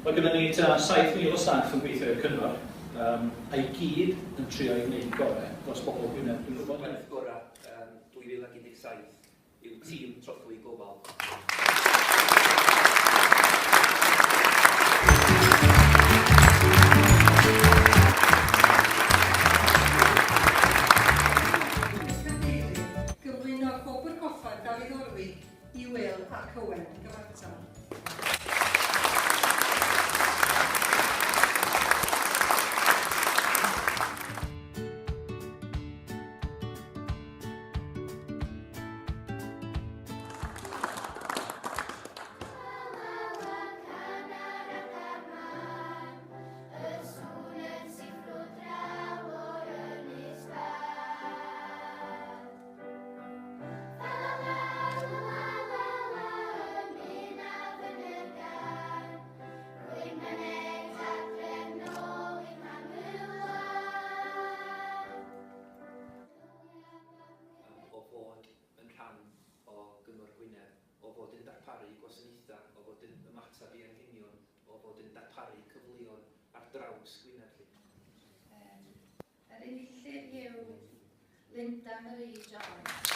Mae gennym ni tua 7,000 o staff yn gweithio i'r cyngor, um, a'i gyd yn trio i wneud gorau dros bobl Gwynedd. Dwi'n gwybod hynny. Gwaith gorau um, 2017 yw tîm Trothwy Gofal. Cadeirydd, gyflwyno Gwobr Goffa Dafydd Orwig i Wil ac Owen yn gyfartal. O fod yn rhan o Gyngor Gwynedd, o fod yn darparu gwasanaethau, o fod yn ymateb i anghenion, o fod yn darparu cyfleon ar draws Gwynedd. Um, yr enillydd yw Linda Marie Jones.